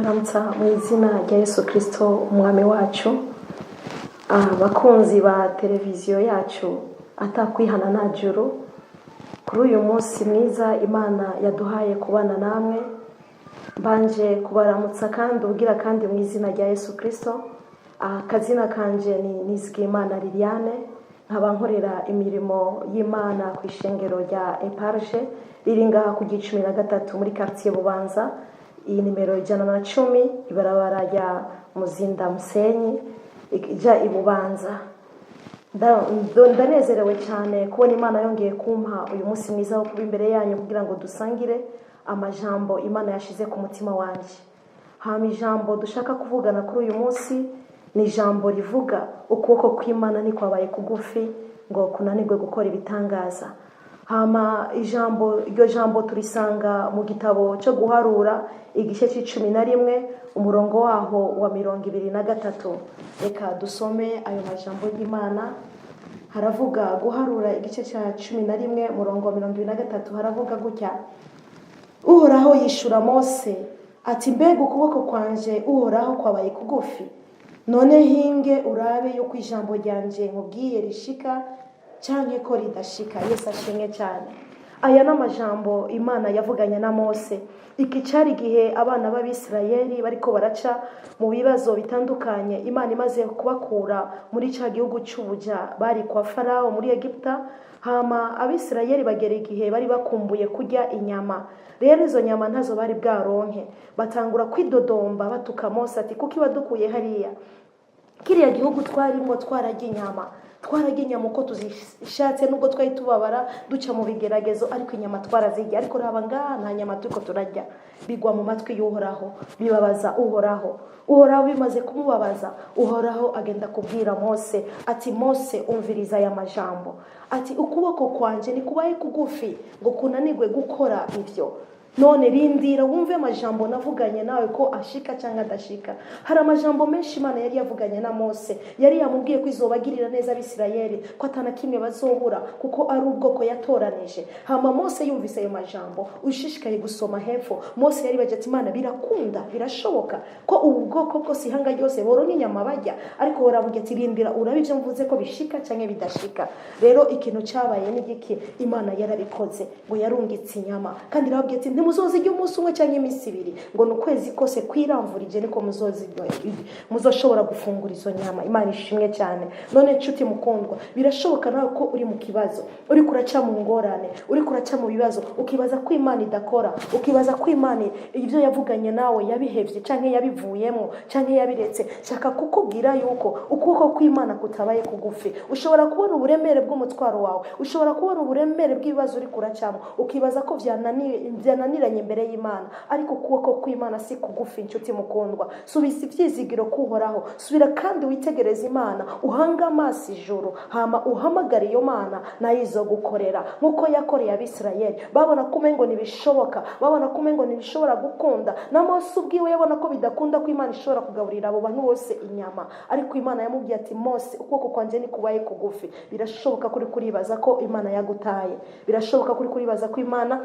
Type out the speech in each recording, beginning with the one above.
Ndabaramutsa mu izina rya Yesu Kristo umwami wacu. Abakunzi ba televiziyo yacu Atakwihana nta juru, kuri uyu munsi mwiza Imana yaduhaye kubana namwe, mbanje kubaramutsa kandi ubwira kandi mu izina rya Yesu Kristo. Akazina kanje ni Nizigimana Liliane, nkaba nkorera imirimo y'Imana ku ishengero rya Eparge riri ngaha ku gicumi na gatatu muri quartier Bubanza, iyi nimero 110, ibarabara rya Muzinda Musenyi ijya i Bubanza. Ndanezerewe cyane kubona Imana yongeye kumpa uyu munsi mwiza wo kuba imbere yanyu kugira ngo dusangire amajambo Imana yashize ku mutima wanjye. Hama ijambo dushaka kuvugana kuri uyu munsi ni ijambo rivuga ukuboko kw'Imana ntikwabaye kugufi ngo kunanirwe gukora ibitangaza. Hama ijambo, iryo jambo turisanga mu gitabo cyo Guharura, igice c'11, umurongo waho wa 23. Reka dusome ayo majambo y'Imana. Haravuga, Guharura igice cya 11, umurongo wa 23, haravuga gutya: Uhoraho yishura Mose ati: "Mbega ukuboko kwanje Uhoraho kwabaye kugufi? None hinge urabe yuko ijambo ryanje nkubwiye rishika canke ko ridashika." Yesu ashimwe cyane. Aya ni amajambo Imana yavuganye na Mose. Iki cyari igihe abana b'Abisirayeli bariko baraca mu bibazo bitandukanye, Imana imaze kubakura muri cya gihugu cy'ubuja bari kwa Farawo muri Egiputa. Hama Abisirayeli bagera igihe bari bakumbuye kurya inyama. Rero izo nyama ntazo bari bwaronke, batangura kwidodomba, batuka Mose ati: "Kuko ibadukuye hariya, kiriya gihugu twarimo twararya inyama, twararya inyama uko tuzishatse, nubwo twari tubabara duca mu bigeragezo, ariko inyama twarazirya. Ariko raba ngaha, nta nyama turiko turarya." Bigwa mu matwi y'Uhoraho, bibabaza Uhoraho. Uhoraho bimaze kumubabaza, Uhoraho agenda kubwira Mose ati: "Mose, umviriza aya majambo," ati: "ukuboko kwanje nikubaye kugufi ngo kunanirwe gukora ibyo? None rindira wumve amajambo navuganye nawe ko ashika cyangwa adashika." Hari amajambo menshi Imana yari yavuganye na Mose. Yari yamubwiye ko izobagirira neza Abisirayeli, ko atana kimwe bazobura, kuko ari ubwoko yatoranije. Hama Mose yumvise ayo majambo, ushishikaye gusoma hepfo, Mose yari baje ati: "Imana, birakunda, birashoboka ko ubu bwoko bwose, ihanga ryose, boronka inyama barya?" Ariko baravuga ati: "Rindira urabe ibyo mvuze ko bishika cyangwa bidashika." Rero ikintu cyabaye ni giki? Imana yarabikoze, ngo yarungitse inyama, kandi irababwira ati: "Ntimuzozirya umunsi umwe cyangwa iminsi ibiri," ngo ni ukwezi kose kwiramvurije niko muzoshobora gufungura izo nyama. Imana ishimwe cyane. None nshuti mukundwa, birashoboka nawe ko uri mu kibazo, uri kuraca mu ngorane, uri kuraca mu bibazo, ukibaza ko Imana idakora, ukibaza ko Imana ibyo yavuganye nawe yabihevye cyangwa yabivuyemo cyangwa yabiretse. Shaka kukubwira yuko ukuboko kw'Imana kutabaye kugufi. Ushobora kubona uburemere bw'umutwaro wawe, ushobora kubona uburemere bw'ibibazo uri kuracamo, ukibaza ko byananiranye imbere y'Imana, ariko ukuboko kw'Imana si kugufi. Inshuti mukundwa, subiza ibyizigiro kuhoraho, subira kandi witegereze Imana, uhange amaso ijuru, hama uhamagare iyo Mana, nayo izogukorera nk'uko yakoreye Abisirayeli. Babona ko umengo ntibishoboka, babona ko umengo ntibishobora gukunda. Na Mose ubwiwe yabona ko bidakunda ko Imana ishobora kugaburira abo bantu bose inyama, ariko Imana yamubwiye ati: "Mose, ukuboko kwanjye ntikubaye kugufi." Birashoboka kuri kuribaza ko Imana yagutaye, birashoboka kuri kuribaza ko Imana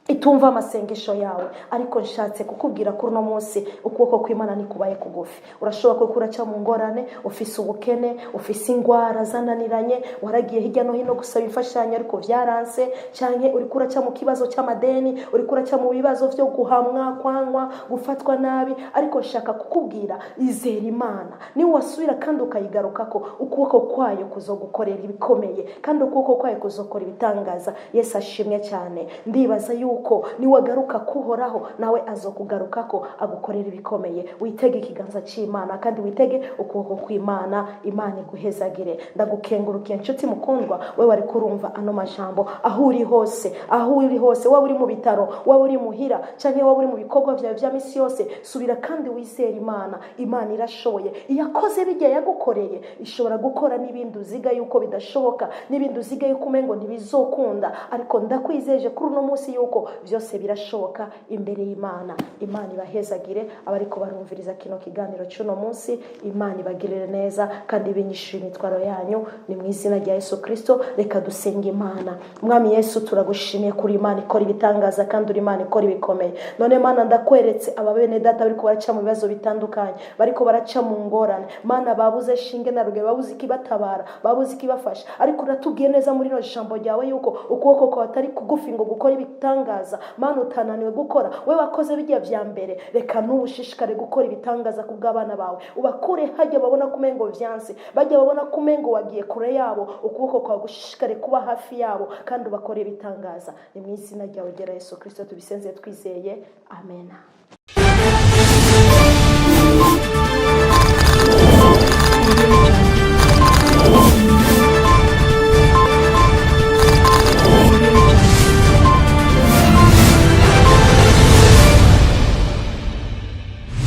itumva amasengesho yawe, ariko nshatse kukubwira kuri uno munsi ukuboko kw'Imana ntikubaye kugufi. Urashobora kuba uraca mu ngorane, ufise ubukene, ufise ingwara zananiranye, waragiye hirya no hino gusaba imfashanyo ariko byaranse, cyangwa uri kuraca mu kibazo cy'amadeni, uri kuraca mu bibazo byo guhamwa, kwanywa, gufatwa nabi, ariko nshaka kukubwira: izera Imana. Niba wasubira kandi ukayigarukako, ukuboko kwayo kuzogukorera ibikomeye, kandi ukuboko kwayo kuzokora ibitangaza. Yesu ashimwe cyane. Ndibaza yuko niwagaruka kuhoraho, nawe azokugarukako agukorera ibikomeye. Witege ikiganza cy'Imana kandi witege ukuboko kw'Imana. Imana iguhezagire. Ndagukengurukiye, nshuti mukundwa, we wari kurumva ano majambo, aho uri hose, aho uri hose, waba uri mu bitaro, waba uri muhira, cyangwa waba uri mu bikorwa byawe bya misi yose, subira kandi wizere Imana. Imana irashoboye. Iyakoze bijya yagukoreye, ishobora gukora n'ibindi uziga yuko bidashoboka, n'ibindi uziga yuko umengo ntibizokunda. Ariko ndakwizeje kuri uno munsi yuko Kuko byose birashoboka imbere y'Imana. Imana ibahezagire abariko barumviriza kino kiganiro cy'uno munsi. Imana ibagirire neza kandi ibinyishije imitwaro yanyu. Ni mu izina rya Yesu Kristo, reka dusenge Imana. Mwami Yesu, turagushimiye kuri Imana ikora ibitangaza kandi uri Imana ikora ibikomeye. None Mana, ndakweretse aba bene data bariko baraca mu bibazo bitandukanye, bariko baraca mu ngorane. Mana, babuze shinge na rugero, babuze ikibatabara, babuze ikibafasha. Ariko uratubwiye neza muri rino jambo ryawe yuko ukuboko kwawe atari kugufi ngo gukora ibitangaza. Mana, utananiwe gukora, we wakoze bijya vya mbere, reka n'ubu ushishikare gukora ibitangaza ku bw'abana bawe. Ubakure hajya babona kumengo vyanse, bajya babona kumengo wagiye kure yabo. Ukuboko kwawe gushishikare kuba hafi yabo kandi ubakore ibitangaza. Ni mu izina ryawe ryera Yesu Kristo tubisenze twizeye, amena. Audio Jungle.